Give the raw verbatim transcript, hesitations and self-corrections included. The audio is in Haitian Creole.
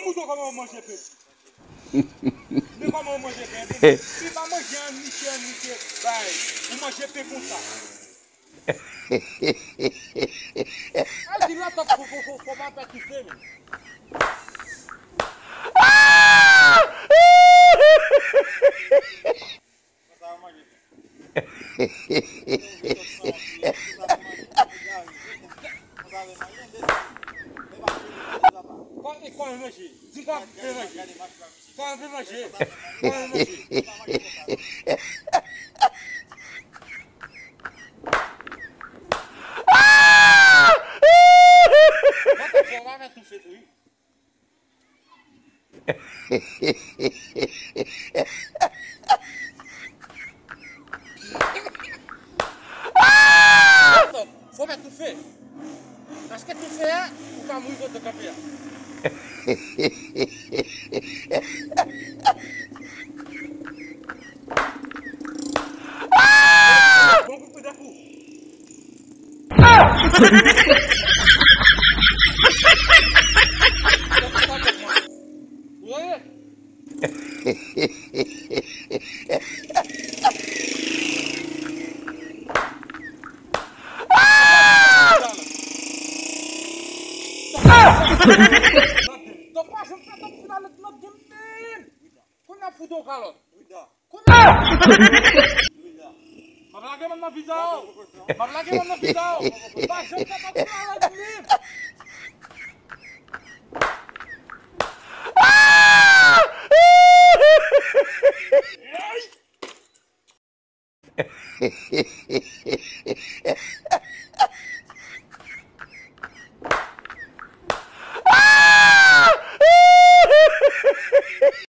Ou tou kòman w manje pen? Men kòman w manje pen? Pen pa manje an miche, an miche, bay. Ou manje pen konsa. Ay, di la, fò, fò, fò, fò, fò pa pè toufe, men. Kò, e kò manje. Di kò manje. Kò manje. Kò manje. Mwen te fè w pa fè toufe tou, wi. Fò mèt toufe. Paske toufe a, ou ka mouri kote w kanpe a. Bon, pou, pou de kou. Donk, pa janm fè tankou final nan game, man. Kounye a fout yon kalòt. Kounye a. M ap lage mòn nan viza w. M ap lage mòn nan viza w. Pa janm fè tankou malad menm.